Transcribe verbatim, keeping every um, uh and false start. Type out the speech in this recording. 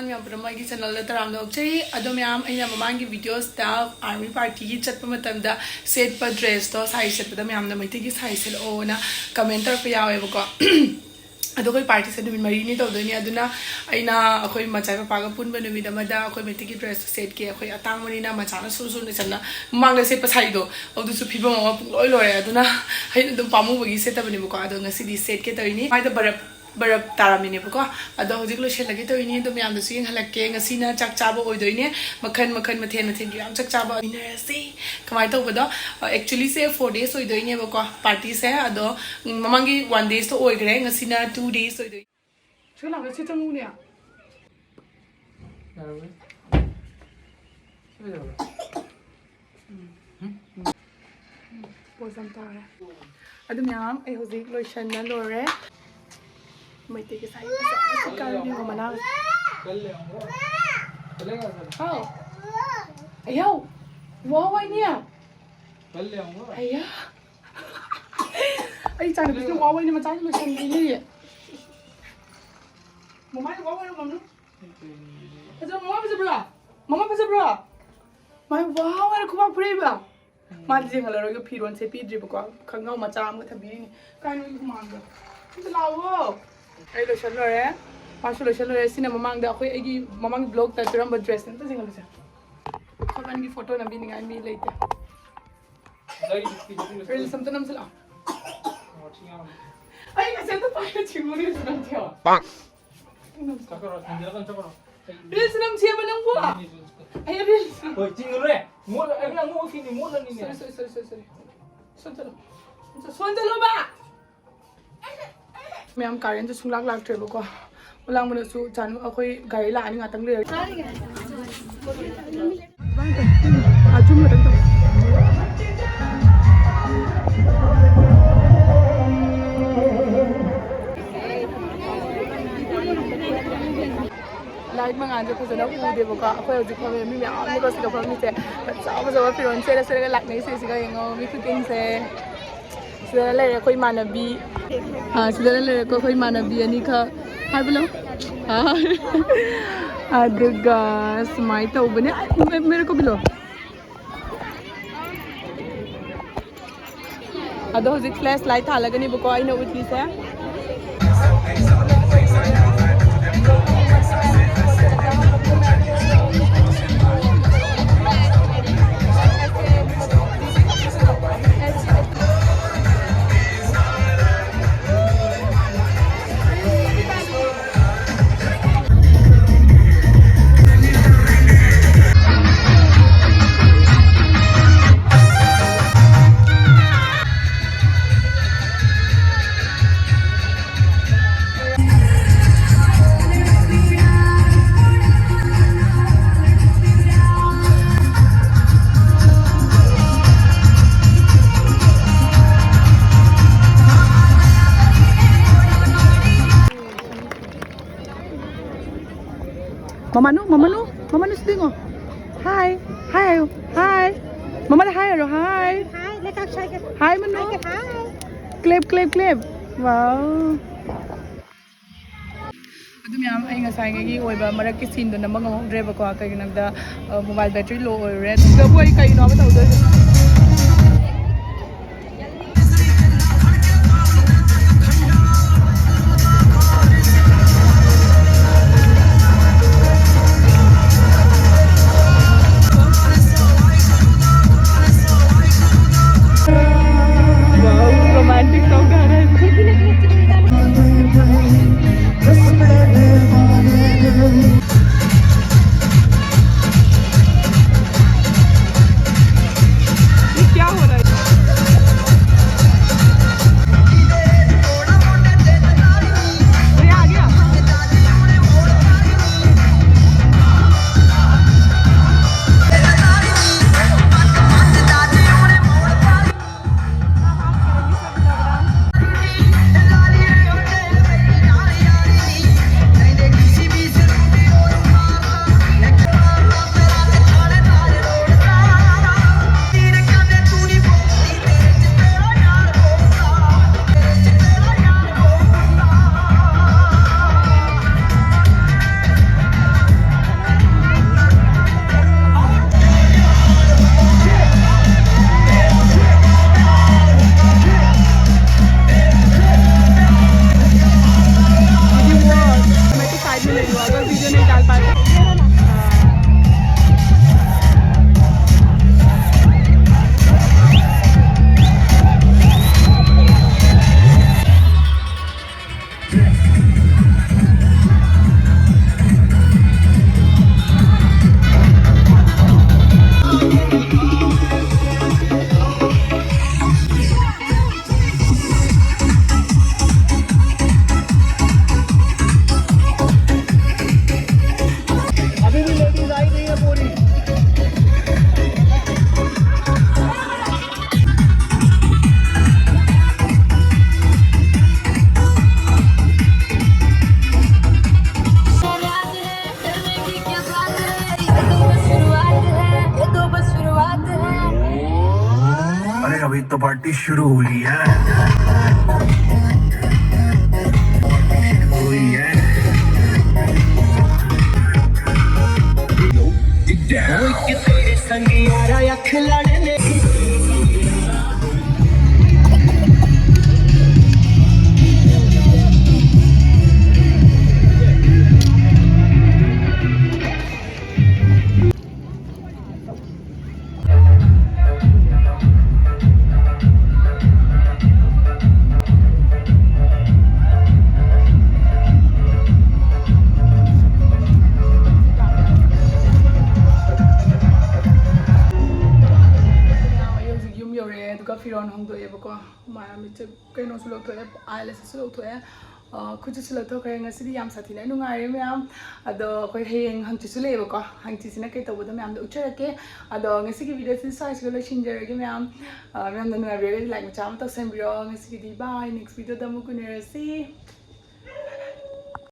ꯃꯌꯥꯝ ꯄꯨꯝꯅꯃꯛ ꯑꯩꯒꯤ ꯆꯦꯅꯦꯜꯗ ꯇꯔꯥꯝꯅ ꯑꯣꯛꯆꯔꯤ꯫ ꯑꯗꯣ ꯃꯌꯥꯝ, ꯑꯩꯅ ꯃꯃꯥꯡꯒꯤ ꯚꯤꯗꯤꯑꯣꯁꯇ ꯑꯥꯔꯃꯤ ꯄꯥꯔꯇꯤꯒꯤ ꯆꯠꯄ ꯃꯇꯝꯗ ꯁꯦꯠꯄ ꯗ꯭ꯔꯦꯁꯇꯣ, ꯁꯥꯔꯤ ꯁꯦꯠꯄꯗ ꯃꯌꯥꯝꯅ ꯃꯩꯇꯩꯒꯤ ꯁꯥꯔꯤ ꯁꯦꯠꯂꯛꯑꯣꯅ ꯀꯃꯦꯟ ꯇꯧꯔꯛꯄ ꯌꯥꯎꯋꯦꯕꯀꯣ꯫ ꯑꯗꯣ ꯑꯩꯈꯣꯏ ꯄꯥꯔꯇꯤꯁꯦ ꯅꯨꯃꯤꯠ ꯃꯔꯤꯅꯤ ꯇꯧꯗꯣꯏꯅꯦ꯫ ꯑꯗꯨꯅ ꯑꯩꯅ ꯑꯩꯈꯣꯏ ꯃꯆꯥ ꯃꯄꯥꯒ ꯄꯨꯟꯕ ꯅꯨꯃꯤꯠ ꯑꯃꯗ ꯑꯩꯈꯣꯏ ꯃꯩꯇꯩꯒꯤ ꯗ꯭ꯔꯦꯁꯇꯣ ꯁꯦꯠꯀꯦ꯫ ꯑꯩꯈꯣꯏ ꯑꯇꯥꯡꯕꯅꯤꯅ ꯃꯆꯥꯅ ꯁꯨꯔ ꯁꯨꯔ ꯂꯣꯏꯁꯟꯅ ꯃꯃꯥꯡꯗ ꯁꯦꯠꯄ ꯁꯥꯔꯤꯗꯣ ꯑꯗꯨꯁꯨ ꯐꯤꯕꯝ ꯑꯃ ꯄꯨꯡꯂꯣꯏ ꯂꯣꯏꯔꯦ꯫ ꯑꯗꯨꯅ ꯑꯩꯅ ꯑꯗꯨꯝ ꯄꯥꯝꯃꯨꯕꯒꯤ ꯁꯦꯠꯇꯕꯅꯦꯕꯀꯣ꯫ ꯑꯗꯣ ꯉꯁꯤꯗꯤ ꯁꯦꯠꯀꯦ ꯇꯧꯔꯤꯅꯤ꯫ ꯃꯥꯏꯗ ꯕꯔꯞ ꯕꯔꯞ ꯇꯥꯔꯝꯃꯤꯅꯦꯕꯀꯣ꯫ ꯑꯗꯣ ꯍꯧꯖꯤꯛ ꯂꯣꯏꯁꯤꯜꯂꯒꯦ ꯇꯧꯔꯤꯅꯤ꯫ ꯑꯗꯣ ꯃꯌꯥꯝꯗꯁꯨ ꯌꯦꯡꯍꯜꯂꯛꯀꯦ꯫ ꯉꯁꯤꯅ ꯆꯥꯛ ꯆꯥꯕ ꯑꯣꯏꯗꯣꯏꯅꯦ꯫ ꯃꯈꯟ ꯃꯈꯟ, ꯃꯊꯦꯜ ꯃꯊꯦꯜꯒꯤ ꯃꯌꯥꯝ ꯆꯥꯛ ꯆꯥꯕ ꯃꯤꯟꯅꯔꯁꯤ꯫ ꯀꯃꯥꯏꯅ ꯇꯧꯕꯗꯣ? ꯑꯦꯛꯆꯨꯂꯤꯁꯦ ꯐꯣꯔ ꯗꯦꯖ ꯑꯣꯏꯗꯣꯏꯅꯦꯕꯀꯣ ꯄꯥꯔꯇꯤꯁꯦ꯫ ꯑꯗꯣ ꯎꯝ, ꯃꯃꯥꯡꯒꯤ ꯋꯥꯟ ꯗꯦꯖꯇꯣ ꯑꯣꯏꯈ꯭ꯔꯦ꯫ ꯉꯁꯤꯅ ꯇꯨ ꯗꯦꯖ ꯑꯣꯏꯗꯣꯏꯅꯦ꯫ ꯁꯤ ꯂꯥꯛꯑꯣ, ꯁꯤ ꯆꯪꯉꯨꯅꯦ꯫ ꯌꯥꯔꯕꯣꯏ? ꯁꯤ ꯀꯩꯗꯧꯔꯕ? ꯎꯝ꯫ ꯎꯝ꯫ ꯄꯣꯁ ꯑꯃ ꯇꯥꯔꯦ꯫ ꯑꯗꯨ ꯃꯌꯥꯝ ꯑꯩ ꯍꯧꯖꯤꯛ ꯂꯣꯏꯁꯟꯅ ꯂꯣꯏꯔꯦ꯫ ꯃꯩꯇꯩꯒꯤ ꯁꯥꯔꯤ ꯐꯖꯕ ꯁꯤ ꯀꯥꯟꯅꯕꯤꯕ ꯃꯅꯥ꯫ ꯍꯥꯎ꯫ ꯑꯌꯥꯎ꯫ ꯋꯥꯎ ꯍꯥꯏꯅꯤ꯫ ꯑꯌꯥ꯫ ꯑꯩ ꯏꯆꯥꯅꯨꯄꯤꯁꯤꯅ ꯋꯥꯎ ꯍꯥꯏꯅ ꯃꯆꯥꯁꯤ ꯂꯣꯏꯁꯟꯕꯤꯅꯤ꯫ ꯃꯃꯥꯏ ꯋꯥꯎ ꯍꯥꯏꯅ ꯃꯃꯥ꯫ ꯐꯖꯕ꯭ꯔꯣ? ꯃꯃꯥ ꯐꯖꯕ꯭ꯔꯣ? ꯃꯃꯥ ꯐꯖꯕ꯭ꯔꯣ? ꯃꯥꯏ ꯋꯥꯎ ꯍꯥꯏꯅ ꯈꯨꯕꯥꯛ ꯐꯨꯔꯛꯏꯕ꯫ ꯃꯥꯗꯤ ꯌꯦꯡꯍꯜꯂꯔꯣꯏꯒꯦ, ꯐꯤꯔꯣꯟ ꯁꯦꯠꯄꯤꯗ꯭ꯔꯤꯕꯀꯣ꯫ ꯈꯣꯡꯒ꯭ꯔꯥꯎ ꯃꯆꯥ ꯑꯃꯒ ꯊꯝꯕꯤꯔꯤꯅꯤ꯫ ꯀꯥꯏ ꯅꯣꯏꯒꯤ ꯍꯨꯃꯥꯡꯗꯣ? ꯑꯝꯇ ꯂꯥꯛꯑꯣ꯫ ꯑꯩ ꯂꯣꯏꯁꯟ ꯂꯣꯏꯔꯦ꯫ ꯃꯥꯁꯨ ꯂꯣꯏꯁꯟ ꯂꯣꯏꯔꯦ꯫ ꯁꯤꯅ ꯃꯃꯥꯡꯗ ꯑꯩꯈꯣꯏ, ꯑꯩꯒꯤ ꯃꯃꯥꯡꯒꯤ ꯕ꯭ꯂꯣꯛꯇ ꯄꯤꯔꯝꯕ ꯗ꯭ꯔꯦꯁꯅꯦ꯫ ꯑꯝꯇ ꯌꯦꯡꯍꯜꯂꯨꯁꯦ꯫ ꯑꯩꯈꯣꯏ ꯏꯕꯥꯅꯤꯒꯤ ꯐꯣꯇꯣ ꯅꯝꯕꯤꯅꯤꯡꯉꯥꯏ ꯃꯤ ꯂꯩꯇꯦ꯫ ꯔꯤꯜꯁ ꯑꯝꯇ ꯅꯝꯁꯤꯜꯂꯛꯑꯣ꯫ ꯑꯩ ꯉꯁꯤ ꯑꯝꯇ ꯄꯥꯏꯔ ꯆꯤꯡꯉꯨ ꯔꯤꯜꯁ ꯅꯝꯁꯦ꯫ ꯆꯠꯈ꯭ꯔꯣ, ꯊꯤꯟꯖꯤꯜꯂꯒ ꯆꯠꯈ꯭ꯔꯣ꯫ ꯔꯤꯜꯁ ꯅꯝꯁꯦꯕ ꯅꯪꯕꯨ꯫ ꯑꯩ ꯔꯤꯜꯁ ꯍꯣꯏ, ꯆꯤꯡꯉꯨꯔꯦ꯫ ꯃꯣꯠ-, ꯑꯩ ꯅꯪ ꯃꯣꯠꯂꯤꯅꯦ, ꯃꯣꯠꯂꯅꯤꯅꯦ꯫ ꯁꯣꯔꯤ, ꯁꯣꯔꯤ, ꯁꯣꯔꯤ, ꯁꯣꯔꯤ, ꯁꯣꯔꯤ꯫ ꯁꯣꯟꯖꯜꯂꯣ꯫ ꯁꯣꯟꯖꯜꯂꯣꯕ꯫ ꯃꯌꯥꯝ ꯀꯥꯔꯦꯟꯁꯨ ꯁꯨꯡꯂꯥꯛ ꯂꯥꯛꯇ꯭ꯔꯦꯕꯀꯣ꯫ ꯂꯥꯡꯕꯅꯁꯨ ꯆꯥꯅꯨ-, ꯑꯩꯈꯣꯏ ꯒꯥꯔꯤ ꯂꯥꯛꯑꯅꯤ ꯉꯥꯛꯇꯪ ꯂꯩꯔꯒ꯫ ꯑꯥ, ꯆꯨꯝ ꯈꯛꯇꯪ ꯇꯧ꯫ ꯂꯥꯏꯠ ꯃꯉꯥꯜꯁꯦ ꯐꯖꯅ ꯎꯗꯦꯕꯀꯣ꯫ ꯑꯩꯈꯣꯏ ꯍꯧꯖꯤꯛ ꯐꯝꯃꯦ, ꯃꯤ ꯃꯌꯥꯝꯅꯤꯀꯣ ꯁꯤꯗ ꯐꯝꯃꯤꯁꯦ꯫ ꯐꯖ ꯐꯖꯕ ꯐꯤꯔꯣꯜ ꯁꯦꯠꯂ ꯁꯦꯠꯂꯒ ꯂꯥꯛꯅꯩꯁꯦ ꯁꯤꯒ ꯌꯦꯡꯉꯣ, ꯃꯤ ꯈꯨꯗꯤꯡꯁꯦ꯫ ꯁꯤꯗ ꯂꯩꯔꯦ ꯑꯩꯈꯣꯏ ꯏꯃꯥꯟꯅꯕꯤ꯫ ꯑꯥ, ꯁꯤꯗ ꯂꯩꯔꯦꯀꯣ ꯑꯩꯈꯣꯏ ꯏꯃꯥꯟꯅꯕꯤ ꯑꯅꯤꯈꯛ꯫ ꯍꯥꯏꯕꯂꯣ꯫ ꯑꯗꯨꯒ ꯁꯨꯃꯥꯏꯅ ꯇꯧꯕꯅꯦ꯫ ꯑꯩ, ꯃꯦ-, ꯃꯦꯔꯦ ꯀꯣ ꯕꯤꯂꯣ꯫ ꯑꯗꯣ ꯍꯧꯖꯤꯛ ꯐ꯭ꯂꯦꯁ ꯂꯥꯏꯠ ꯊꯥꯜꯂꯒꯅꯦꯕꯀꯣ ꯑꯩꯅ ꯎꯠꯂꯤꯁꯦ꯫ ꯃꯃꯥꯅꯨ, ꯃꯃꯥꯅꯨ, ꯃꯃꯥꯅꯨ ꯁꯤꯗꯤꯉꯣ꯫ ꯍꯥꯏ, ꯍꯥꯏ ꯍꯥꯏꯌꯨ, ꯍꯥꯏ꯫ ꯃꯃꯥꯗ ꯍꯥꯏ ꯍꯥꯏꯔꯣ, ꯍꯥꯏ꯫ ꯍꯥꯏ, ꯂꯩꯀꯥꯛ ꯁ꯭ꯋꯥꯏꯒ꯫ ꯍꯥꯏ ꯃꯅꯨ꯫ ꯍꯥꯏꯒꯦ, ꯍꯥꯏ꯫ Clap, clap, clap꯫ Wow꯫ ꯑꯗꯨ ꯃꯌꯥꯝ ꯑꯩ ꯉꯁꯥꯏꯉꯩꯒꯤ ꯑꯣꯏꯕ ꯃꯔꯛꯀꯤ ꯁꯤꯟꯗꯣ ꯅꯝꯕ ꯉꯝꯍꯧꯗ꯭ꯔꯦꯕꯀꯣ, ꯀꯩꯒꯤꯅꯣ ꯍꯥꯏꯕꯗ, ꯑ, ꯃꯣꯕꯥꯏꯜ ꯕꯦꯇ꯭ꯔꯤ ꯂꯣ ꯑꯣꯏꯔꯨꯔꯦ꯫ ꯁꯤꯗꯕꯨ ꯑꯩ ꯀꯩꯅꯣ ꯑꯃ ꯇꯧꯗꯣꯏꯁꯦ꯫ Wow, romantic song गा रहा है। नहीं डाल पाते। अभी भी लेडीज आई नहीं है पूरी। अरे, अभी तो पार्टी शुरू हुई है। हुई है। ꯑꯩ ꯍꯧꯖꯤꯛ ꯌꯨꯝ ꯌꯧꯔꯛꯑꯦ, ꯑꯗꯨꯒ ꯐꯤꯔꯣꯜ ꯍꯣꯡꯗꯣꯛꯑꯦꯕꯀꯣ꯫ ꯃꯥ ꯃꯤꯠꯁꯦ ꯀꯩꯅꯣꯁꯨ ꯂꯧꯊꯣꯛꯑꯦ, ꯑꯥꯏꯂꯦꯁꯁꯨ ꯂꯧꯊꯣꯛꯑꯦ, ꯑ, ꯈꯨꯠꯁꯨ ꯂꯧꯊꯣꯛꯈ꯭ꯔꯦ꯫ ꯉꯁꯤꯗꯤ ꯌꯥꯝ ꯁꯥꯊꯤꯅ ꯅꯨꯡꯉꯥꯏꯔꯦ ꯃꯌꯥꯝ꯫ ꯑꯗꯣ ꯑꯩꯈꯣꯏ ꯍꯌꯦꯡ ꯍꯪꯆꯤꯠꯁꯨ ꯂꯩꯌꯦꯕꯀꯣ꯫ ꯍꯪꯆꯤꯠꯁꯤꯅ ꯀꯩ ꯇꯧꯕꯗꯣ ꯃꯌꯥꯝꯗꯣ ꯎꯠꯆꯔꯛꯀꯦ꯫ ꯑꯗꯣ ꯉꯁꯤꯒꯤ ꯚꯤꯗꯤꯑꯣꯁꯤ ꯁ꯭ꯋꯥꯏꯁꯤꯗ ꯂꯣꯏꯁꯤꯟꯖꯔꯒꯦ ꯃꯌꯥꯝ꯫ ꯑ, ꯃꯌꯥꯝꯅ ꯅꯨꯡꯉꯥꯏꯕꯤꯔꯒꯗꯤ ꯂꯥꯏꯛ ꯃꯆꯥ ꯑꯃ ꯇꯧꯁꯟꯕꯤꯔꯣ꯫ ꯉꯁꯤꯒꯤꯗꯤ ꯕꯥꯏ, ꯅꯦꯛꯁ ꯚꯤꯗꯤꯑꯣꯗ ꯑꯃꯨꯛ ꯎꯅꯔꯁꯤ꯫